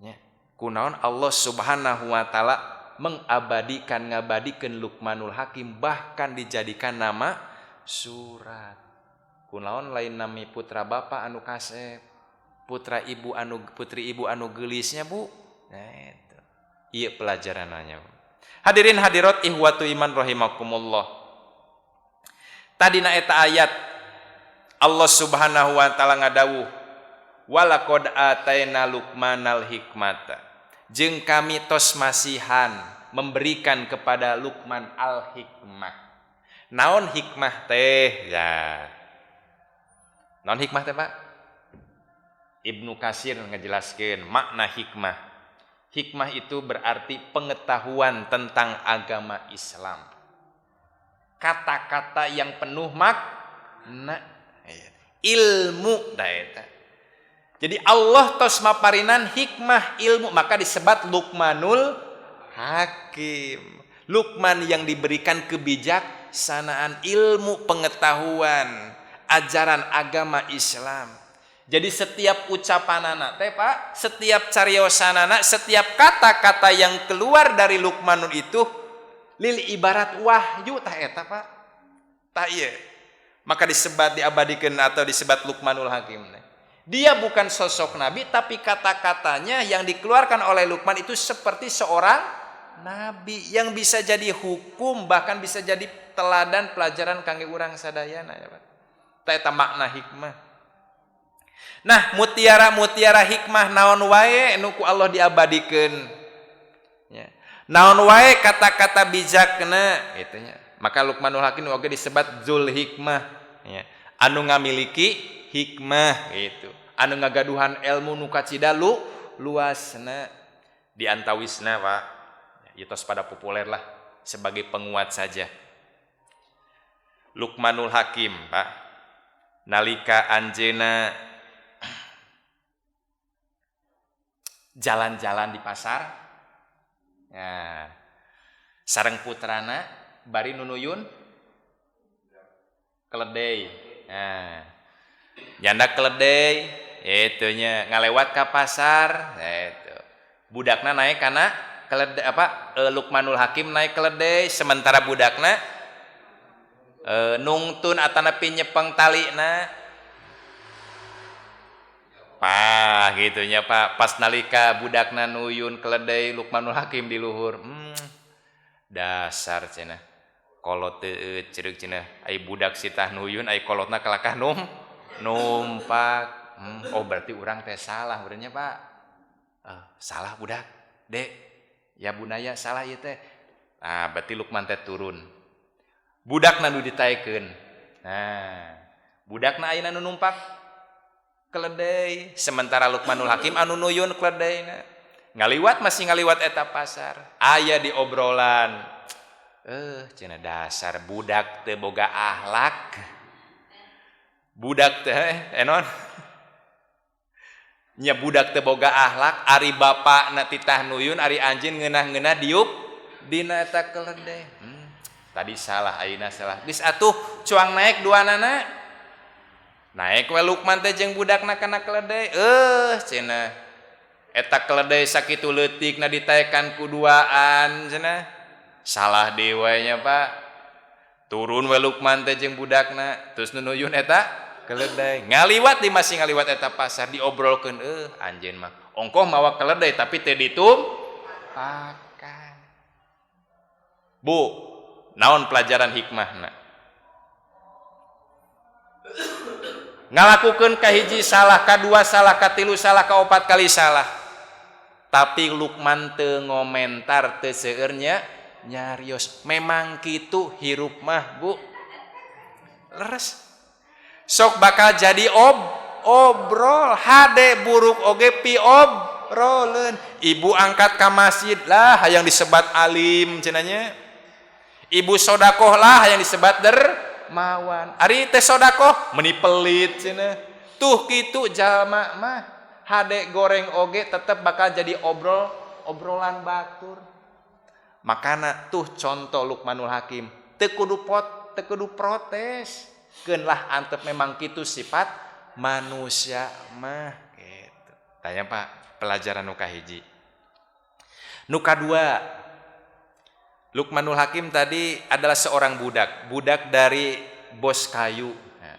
ya, kunaon Allah Subhanahu wa Taala mengabadikan, ngabadikeun Luqmanul Hakim, bahkan dijadikan nama surat. Kunaon lain nami putra bapak anu kasep, putra ibu anu, putri ibu anu geulisnya, Bu? Nah, itu. Ieu pelajarannya. Hadirin hadirat, ikhwatu iman rahimakumullah. Tadi na eta ayat Allah Subhanahu wa taala ngadawuh, walaqad ataina Luqmanal hikmata, jeung kami tos masihan memberikan kepada Luqman al hikmah. Naon hikmah teh ya? Naon hikmah teh, Pak? Ibnu Katsir ngejelaskeun makna hikmah. Hikmah itu berarti pengetahuan tentang agama Islam, kata-kata yang penuh makna, ilmu da eta. Jadi Allah tos maparinan hikmah, ilmu, maka disebut Luqmanul Hakim. Luqman yang diberikan kebijaksanaan, ilmu pengetahuan, ajaran agama Islam. Jadi setiap ucapanana teh, Pak, setiap cariosanana, setiap kata-kata yang keluar dari Luqmanul itu lil ibarat wahyu tah eta, Pak. Tah ieu. Maka disebut, diabadikan atau disebut Luqmanul Hakim. Dia bukan sosok nabi, tapi kata-katanya yang dikeluarkan oleh Luqman itu seperti seorang nabi yang bisa jadi hukum, bahkan bisa jadi teladan, pelajaran kangge urang sadayana ya, Pak. Tah eta makna hikmah. Nah, mutiara-mutiara hikmah naon wae nu ku Allah diabadikeun. Ya. Naon wae kata-kata bijakna gitu nya. Maka Luqmanul Hakim oge disebut Zul Hikmah ya. Anu ngamiliki hikmah gitu. Anu ngagaduhan ilmu nu kacida luasna di antawisna, Pak. Ya, tos pada populer lah, sebagai penguat saja. Luqmanul Hakim, Pak. Nalika anjeuna jalan-jalan di pasar ya, sareng putrana bari nunuyun keledai. Nah, nyandak keledai itu nya, ngalewat ke pasar. Nah, itu budakna naik karena keledai apa, Luqmanul Hakim naik keledai, sementara budakna nungtun atanapi nyepeng talina, Pak, gitu nya, Pak. Pas nalika budakna nuyun keledai, Luqmanul Hakim di luhur, dasar cenah kolot teu ceureuh cenah, ai budak sitah nuyun, ai kolotna kalakah numpak. Oh, berarti urang teh salah urangnya, Pak. Salah budak, Dek ya, bunaya, salah ieu teh. Nah, berarti Luqman teh turun, budakna nu ditaekeun. Nah, budakna ayeuna nu numpak keledai, sementara Luqmanul Hakim anu nuyun keledaina. Ngaliwat, masih ngaliwat eta pasar, aya di obrolan, cenah, dasar budak teu boga akhlak, budak teh enon nya, budak teu boga akhlak, ari bapakna titah nuyun, ari anjeun ngeunah-ngeunah diuk dina eta keledai. Tadi salah, ayeuna salah, geus atuh cuang naik duanana. Naik we Lukman teh jeung budakna kana keledai. Cenah, eta keledai sakitu leutikna ditaekan ku duaan cenah, salah deui we nya, Pak. Turun we Lukman teh jeung budakna, terus nunuyun eta keledai. Ngaliwat di, masih ngaliwat eta pasar, diobrolkeun, anjeun mah ongkoh mawa keledai tapi teu ditumpakan. Bu, naon pelajaran hikmahna? Ngalakukeun kahiji salah, kadua salah, katilu salah, kaopat kali salah, tapi Lukman teu ngomentar, teu seueur nya nyarios. Memang kitu hirup mah, Bu, leres, sok bakal jadi obrol, hade buruk oge pi obroleun. Ibu angkat ka masjid lah hayang disebat alim cenah nya, ibu sodakoh lah hayang disebat dermawan, ari teh sodakoh meni pelit cenah. Tuh, kitu jalma mah, hade goreng oge tetep bakal jadi obrolan batur. Makana tuh contoh Luqmanul Hakim teu kudu pot, teu kudu protes, keun lah, antep, memang kitu sifat manusia mah gitu. Tanya, Pak, pelajaran nu kahiji. Nu kadua, Luqmanul Hakim tadi adalah seorang budak, budak dari bos kayu. Nah,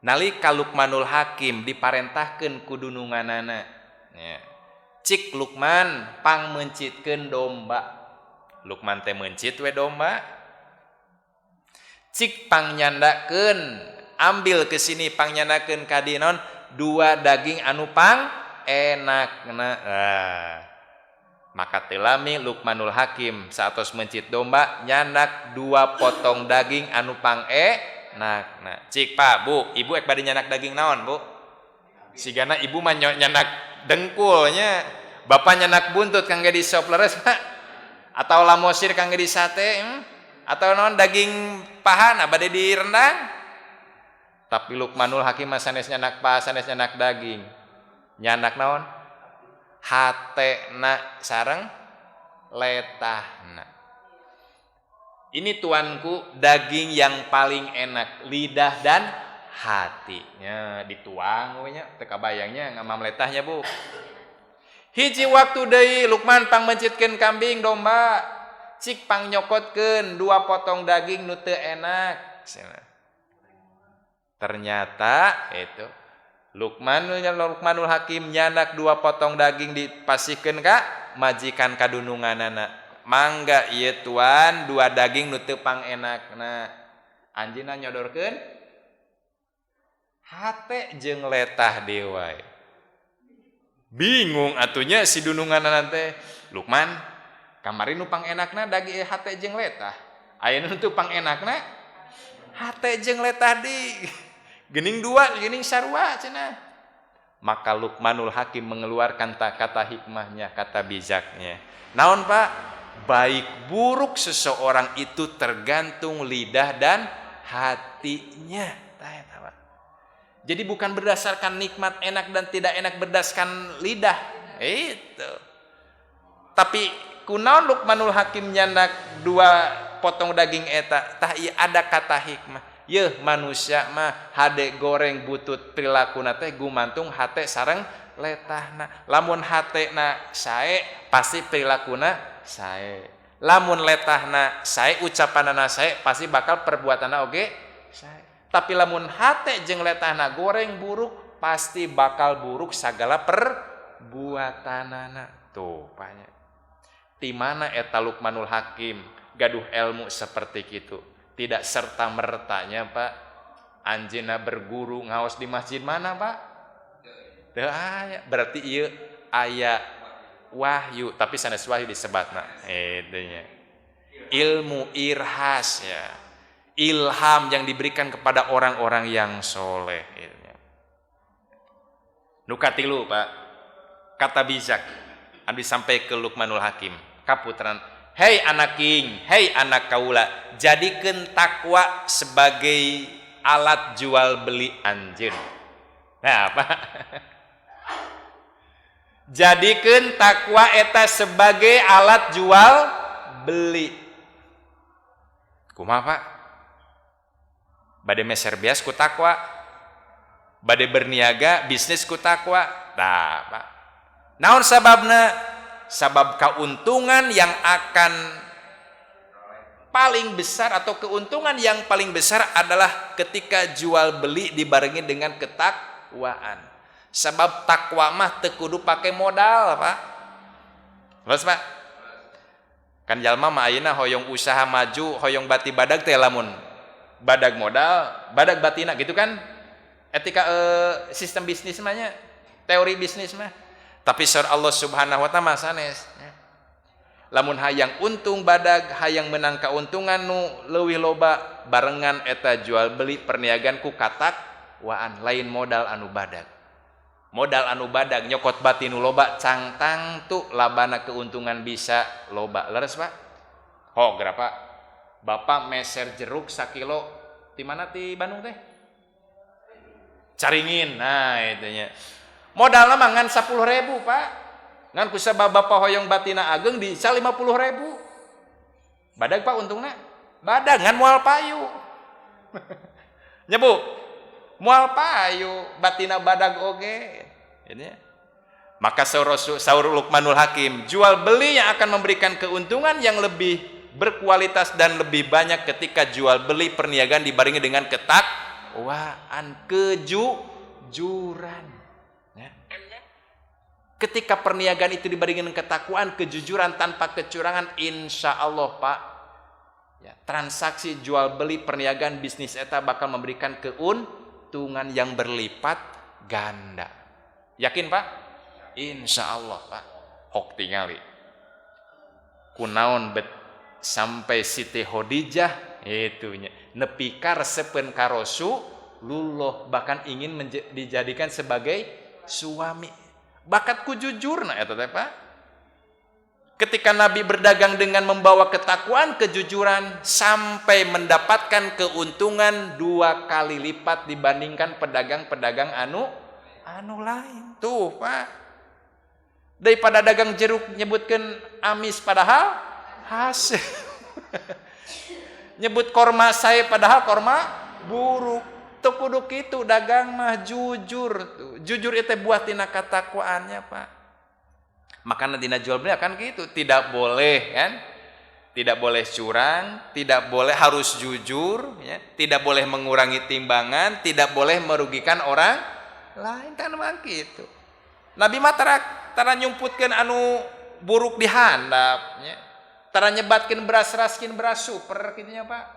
nalika Luqmanul Hakim diparentahkeun ku dununganana ya, Cik Lukman pang meuncitkeun domba. Lukman teh meuncit we domba. Cik pang nyandakeun, ambil ke sini, pang nyandakeun ka dieu naon? Dua daging anu pang enakna. Nah, maka teu lami Lukmanul Hakim saatos meuncit domba nyandak dua potong daging anu pang enakna. Cik Pak, Bu, Ibu ek bade nyandak daging naon, Bu? Sigana ibu mah nyandak dengkulnya, bapak nyandak buntut kangge di sop, leres Pak? Atau lamosir kangge di sate, Atau naon, daging paha nah bade direndang? Tapi Lukmanul Hakim mah sanes nyandak paha, sanes nyandak daging. Nyandak naon? Hatena sareng letahna. Ini tuanku daging yang paling enak, lidah dan hatinya dituang we nya, teu kabayangnya ngamam letahnya, Bu. Hiji waktu deui Lukman pang meuncitkeun kambing domba. Cik pang nyokotkeun dua potong daging nu teu enak. Ternyata itu Lukmanul Hakim nyandak dua potong daging dipasihkeun ka majikan kadununganana. Mangga ieu tuan dua daging nu teu pang enakna. Anjeunna nyodorkeun hate jeung letah deui wae. Bingung atunya si dununganana teh. Lukman, kamari nu pang enakna daging hate jeung letah. Ayeuna nu teu pang enakna hate jeung letah di. Gening dua, gening sarua cenah. Maka Lukmanul Hakim mengeluarkan kata hikmahnya, kata bijaknya. Naon Pak? Baik buruk seseorang itu tergantung lidah dan hatinya. Tah eta, Pak. Jadi bukan berdasarkan nikmat enak dan tidak enak berdasarkan lidah. Itu. Tapi kunaon Lukmanul Hakim nyandak dua potong daging eta? Tah ieu ada kata hikmah. Yeuh manusia mah hade goreng butut prilakuna teh gumantung hate sareng letahna. Lamun hatena sae pasti prilakuna sae. Lamun letahna sae, ucapanana sae, pasti bakal perbuatanna oge sae. Tapi lamun hate jeung letahna goreng buruk pasti bakal buruk sagala perbuatanana. Tuh banyak. Di mana eta Lukmanul Hakim gaduh ilmu seperti itu? Tidak serta mertanya Pak. Anjeunna berguru ngaos di masjid mana Pak? Teu aya. Berarti ieu aya wahyu, tapi sanes wahyu disebatna. Eta nya. Ilmu irhas ya. Ilham yang diberikan kepada orang-orang yang soleh. Nu katilu Pak, kata bijak anu sampai ke Lukmanul Hakim, kaputran, hei anak king, hei anak kaula, jadikan takwa sebagai alat jual beli anjeun. Nah, apa? Jadikan takwa eta sebagai alat jual beli. Kumaha Pak? Bade meser beas ku takwa, bade berniaga bisnis ku takwa. Nah, Pak. Naon sababna? Sabab keuntungan yang akan paling besar atau keuntungan yang paling besar adalah ketika jual beli dibarengi dengan ketakwaan. Sebab takwa mah teu kudu pakai modal, Pak. Terus, Pak. Kan jalma mah ayeuna hoyong usaha maju, hoyong bati badag teh lamun badag modal, badag batina gitu kan. Etika sistem bisnis mah nya, teori bisnis mah. Tapi saur Allah Subhanahu wa taala sanes. Ya. Lamun hayang untung badag, hayang menang keuntungan nu leuwih loba, barengan eta jual beli perniagaan ku katakwaan, lain modal anu badag. Modal anu badag nyokot bati nu loba cangtang tuh labana keuntungan bisa loba. Leres Pak? Ho, berapa? Bapak meser jeruk sakilo di mana, di Bandung teh? Caringin. Nah, itu nya. Modalna mah ngan 10.000, Pak. Ngan kusabab bapak hoyong batina ageng bisa 50.000. Badag Pak untungna? Badag, ngan moal payu. Nya Bu, moal payu batina badag oge. Ini ya. Maka saur Lukmanul Hakim, jual beli yang akan memberikan keuntungan yang lebih berkualitas dan lebih banyak ketika jual beli perniagaan dibarengi dengan ketakwaan, kejujuran. Ya. Ketika perniagaan itu dibandingkan dengan ketakwaan, kejujuran tanpa kecurangan, insya Allah, Pak, ya, transaksi jual beli perniagaan bisnis eta bakal memberikan keuntungan yang berlipat ganda. Yakin, Pak? Insya Allah, Pak. Hok tingali. Kunaon bet sampai Siti Khadijah itunya nepi ka resepeun ka Rasulullah, bahkan ingin dijadikan sebagai suami, bakat ku jujur. Nah, eta teh, Pak, ketika Nabi berdagang dengan membawa ketakwaan, kejujuran, sampai mendapatkan keuntungan dua kali lipat dibandingkan pedagang-pedagang anu anu lain. Tuh, Pak, daripada dagang jeruk nyebutkan amis padahal hasil, nyebut korma saya padahal korma buruk. Teu kudu kitu, dagang mah jujur tuh. Jujur itu buah tina katakwaannya, Pak. Makanya dina jual beli akan gitu, tidak boleh kan, tidak boleh curang, tidak boleh, harus jujur ya, tidak boleh mengurangi timbangan, tidak boleh merugikan orang lain, kan memang gitu. Nabi mah tara tara nyumputkeun anu buruk di handap ya. Tara nyebatkeun beras raskin, beras super kitu nya, Pak.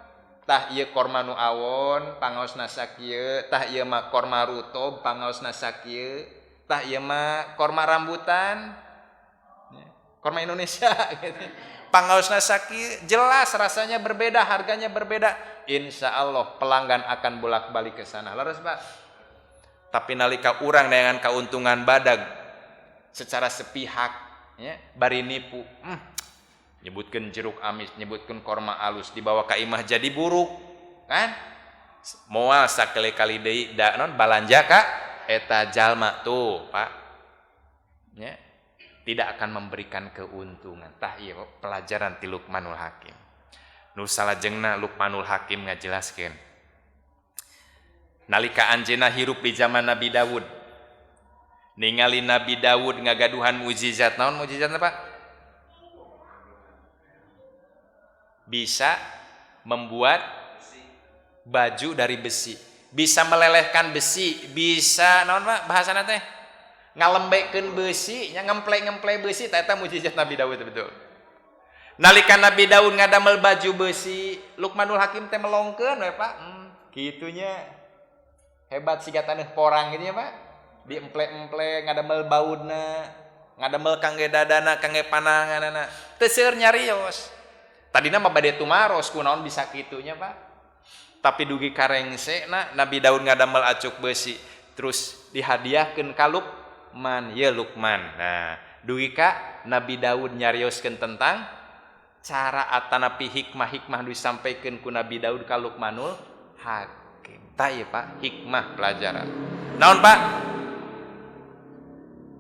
Tah, ieu korma nu awon pangaosna sakieu, tah ieu mah korma rutob pangaosna sakieu, tah ieu mah korma rambutan ya, korma Indonesia gitu, pangaosna sakieu, jelas rasanya berbeda, harganya berbeda. Insya Allah pelanggan akan bolak-balik ke sana. Leres, Pak. Tapi nalika urang dengan keuntungan badag secara sepihak ya, bari nipu, nyebutkan jeruk amis, nyebutkan korma alus, dibawa ke imah jadi buruk kan, moal sakali-kali deui da non balanja ka eta jalma. Tuh, Pak, ya, tidak akan memberikan keuntungan. Tah, ieu pelajaran ti Luqmanul Hakim. Nu salajengna, Luqmanul Hakim ngajelaskeun nalika anjeunna hirup di zaman Nabi Dawud, ningali Nabi Dawud ngagaduhan mukjizat. Naon mukjizatna, Pak? Bisa membuat baju dari besi, bisa melelehkan besi, bisa naon, Pak, bahasana teh, ngalembekeun besi nya, ngemple-ngemple besi. Eta mukjizat Nabi Dawud, betul. Nalika Nabi Daud ngadamel baju besi, Lukmanul Hakim teh melongkeun we, Pak. Kitunya hebat, siga taneuh porang gitu ya, Pak, diemple-emple, ngadamel baudna, ngadamel kangge dadana, kangge pananganana. Teu seueur nyarios. Tadina mah bade tumaros, kunaon bisa kitunya, Pak. Tapi dugi karengse na Nabi Daud ngadamel acuk besi, terus dihadiahkeun ka Lukman, ye Lukman. Nah, dugi ka Nabi Daud nyarioskeun tentang cara atanapi hikmah-hikmah disampaikan ku Nabi Daud ka Lukmanul Hakim. Tah ieu, Pak, hikmah pelajaran. Naon, Pak?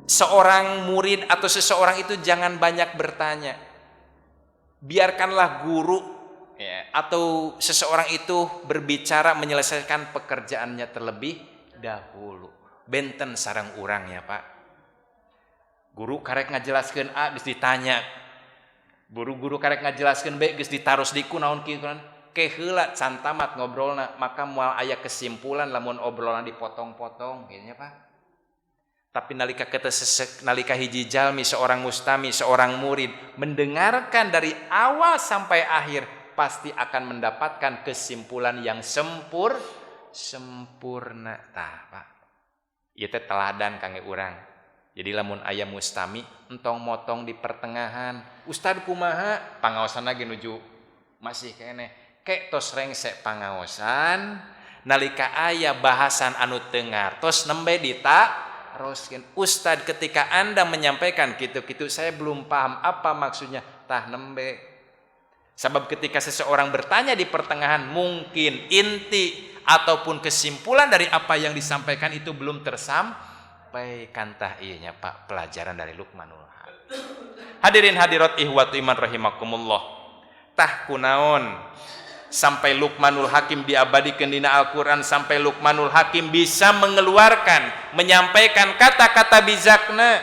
Seorang murid atau seseorang itu jangan banyak bertanya. Biarkanlah guru ya, atau seseorang itu berbicara, menyelesaikan pekerjaannya terlebih dahulu. Benten sareng urang ya, Pak. Guru karek ngajelaskeun A geus ditanya. Guru-guru karek ngajelaskeun B geus ditaros di kunaon kieu kunaon. Ke heula can tamat ngobrolna, maka moal aya kesimpulan lamun obrolan dipotong-potong gitu ya, Pak. Tapi nalika kita sesek, nalika hiji jalmi, seorang mustami, seorang murid mendengarkan dari awal sampai akhir, pasti akan mendapatkan kesimpulan yang sempurna. Tah, Pak. Ieu teh teladan kangge urang. Jadi lamun aya mustami entong motong di pertengahan. Ustad kumaha? Pangaosan lagi nuju masih keneh. Kek tos rengse pangaosan, nalika aya bahasan anu teu ngartos nembe ditaroskeun. Ustad, ketika Anda menyampaikan gitu-gitu saya belum paham apa maksudnya. Tah, nembe. Sebab ketika seseorang bertanya di pertengahan, mungkin inti ataupun kesimpulan dari apa yang disampaikan itu belum tersampaikan. Tah, iya nya, Pak, pelajaran dari Luqmanul Hakim. Hadirin hadirat ihwatu iman rahimakumullah. Tah, kunaon sampai Luqmanul Hakim diabadikan dina Al-Quran, sampai Luqmanul Hakim bisa mengeluarkan, menyampaikan kata-kata bijakna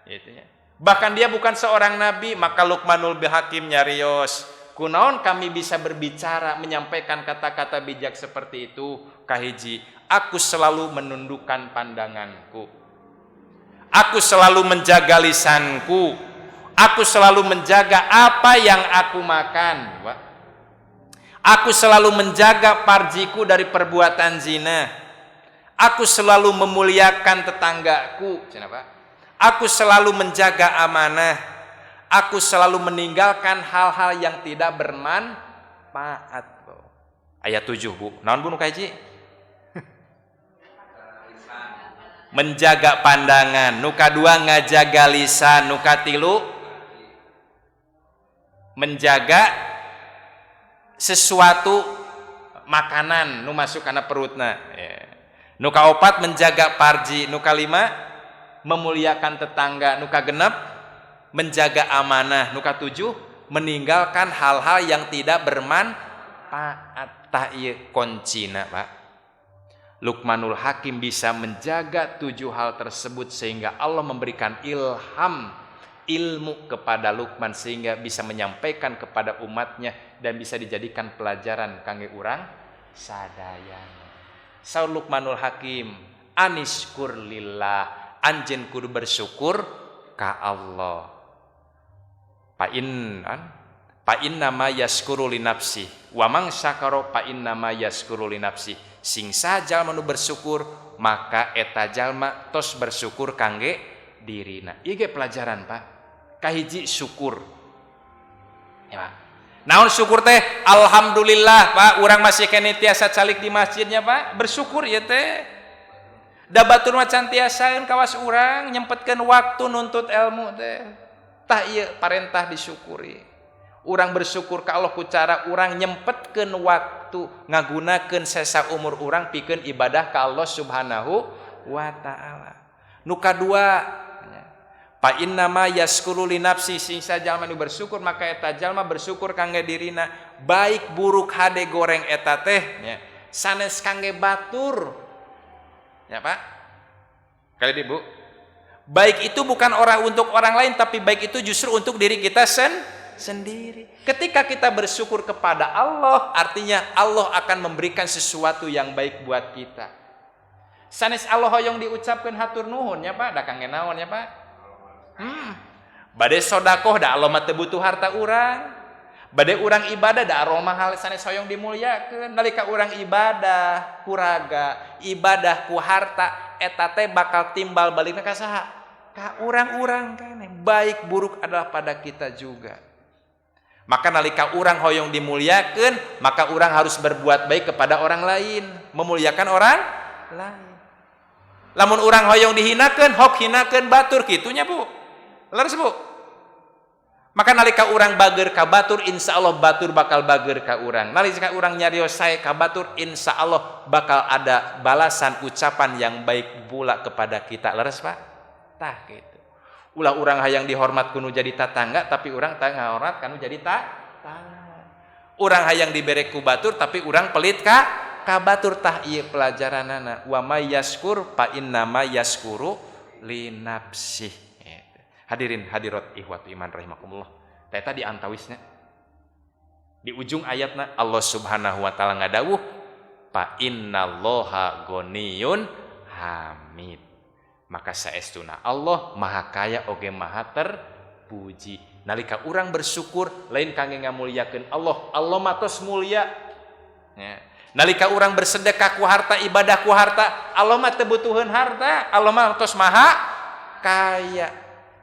gitu ya. Bahkan dia bukan seorang nabi, maka Luqmanul Hakim nyarios, kunaon kami bisa berbicara, menyampaikan kata-kata bijak seperti itu? Kahiji, aku selalu menundukkan pandanganku. Aku selalu menjaga lisanku. Aku selalu menjaga apa yang aku makan. Aku selalu menjaga parjiku dari perbuatan zina. Aku selalu memuliakan tetanggaku. Aku selalu menjaga amanah. Aku selalu meninggalkan hal-hal yang tidak bermanfaat. Ayat 7, Bu. Naon, Bu, nu kahiji? Menjaga pandangan. Nu kadua, ngajaga lisan. Nu katilu, menjaga sesuatu makanan nu masuk kana perutna ya. Nu kaopat, menjaga parji. Nu kalima, memuliakan tetangga. Nu kagenep, menjaga amanah. Nu katujuh, meninggalkan hal-hal yang tidak bermanfaat. Tah, ieu kuncina, Pak. Lukmanul Hakim bisa menjaga tujuh hal tersebut sehingga Allah memberikan ilham ilmu kepada Lukman sehingga bisa menyampaikan kepada umatnya dan bisa dijadikan pelajaran kangge urang sadayana. Saur Lukmanul Hakim, anisykur lillah, anjeun kudu bersyukur ka Allah. Fa in an fa innama yaskuru li nafsi wa man syakara fa innama yaskuru li nafsi. Sing saha jalma nu bersyukur, maka eta jalma tos bersyukur kangge dirina. Ieu ge pelajaran, Pak. Kahiji, syukur. Ya, Pak. Naon syukur teh? Alhamdulillah, Pak, urang masih keneh tiasa calik di masjidnya, Pak. Bersyukur ya teh. Da batur mah can tiasaeun kawas urang nyempetkeun waktu nuntut ilmu teh. Tah, ieu parentah disyukuri. Urang bersyukur ka Allah ku cara urang nyempetkeun waktu, ngagunakeun sesa umur urang pikeun ibadah ka Allah Subhanahu wa taala. Nu kadua, fa innama yaskuru li nafsi, sing jalma nu bersyukur maka eta jalma bersyukur kangge dirina. Baik buruk, hade goreng eta teh nya, sanes kangge batur ya, Pak. Kali di Bu, baik itu bukan orang untuk orang lain, tapi baik itu justru untuk diri kita sendiri. Ketika kita bersyukur kepada Allah, artinya Allah akan memberikan sesuatu yang baik buat kita. Sanes Allah hoyong diucapkan hatur nuhun ya, Pak, da kangge naon ya, Pak? Bade sodakoh, da Allah mah teu butuh harta urang. Bade urang ibadah, da Allah mah hal sanes hoyong dimuliakeun. Nalika urang ibadah ku raga, ibadah ku harta, eta teh bakal timbal balikna ka saha? Ka urang-urang keneh. Baik buruk adalah pada kita juga. Maka nalika urang hoyong dimuliakeun, maka urang harus berbuat baik kepada orang lain, memuliakan orang lain. Lamun urang hoyong dihinakeun, hok hinakeun batur, kitunya, Bu. Leres, Bu. Maka nalika urang bager ka batur, insya Allah batur bakal bager ka urang. Nalika urang nyarios sae ka batur, insya Allah bakal ada balasan ucapan yang baik pula kepada kita. Leres, Pak? Tah, gitu. Ulah urang hayang dihormat ku nu jadi tatangga, tapi urang teu ngahormat ka nu jadi tatangga. Urang hayang dibere ku batur, tapi urang pelit ka batur. Tah, ieu pelajaranana, wa may yaskur fa innama yaskuru li nafsih. Hadirin hadirat, ikhwatu iman rahimakumullah. Tah, di antawisna, di ujung ayatna, Allah Subhanahu wa taala ngadawuh, fa innallaha ghaniyun hamid, maka saestuna Allah maha kaya oge maha terpuji. Nalika urang bersyukur, lain kangge ngamuliakeun Allah, Allah mah tos mulia ya. Nalika urang bersedekah ku harta, ibadah ku harta, Allah mah teu butuheun harta, Allah mah tos maha kaya.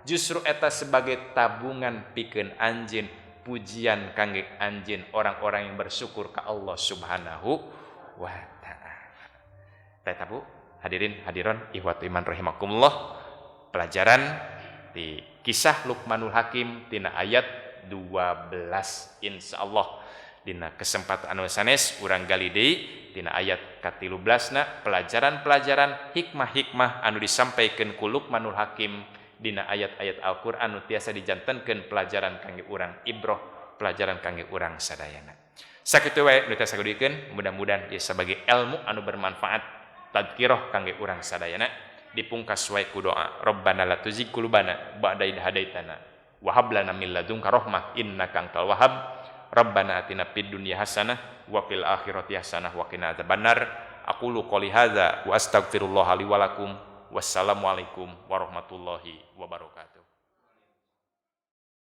Justru eta sebagai tabungan pikeun anjeun, pujian kangge anjeun, orang-orang yang bersyukur ke Allah Subhanahu wa taala. Tah, Bu, hadirin hadiron, ikhwatu iman rahimakumullah, pelajaran di kisah Luqmanul Hakim tina ayat 12. Insyaallah dina kesempatan anu sanes urang gali deui tina ayat ka-13na, pelajaran-pelajaran, hikmah-hikmah anu disampaikan ku Luqmanul Hakim dina ayat-ayat Al-Qur'an nu tiasa dijantenkeun pelajaran kangge urang, ibroh, pelajaran kangge urang sadayana. Sakitu wae nu tiasa, mudah-mudahan ieu sebagai ilmu anu bermanfaat, tadkiroh kangge urang sadayana. Dipungkas wae ku doa, Rabbana la tuzigh qulubana ba'da idh hadaitana wa hab lana min ladunka rahmah innaka antal wahhab. Rabbana atina fid dunya hasanah wa fil akhirati hasanah wa qina adzabannar. Aqulu qouli hadza wa astaghfirullah li wa lakum. Wassalamualaikum warahmatullahi wabarakatuh.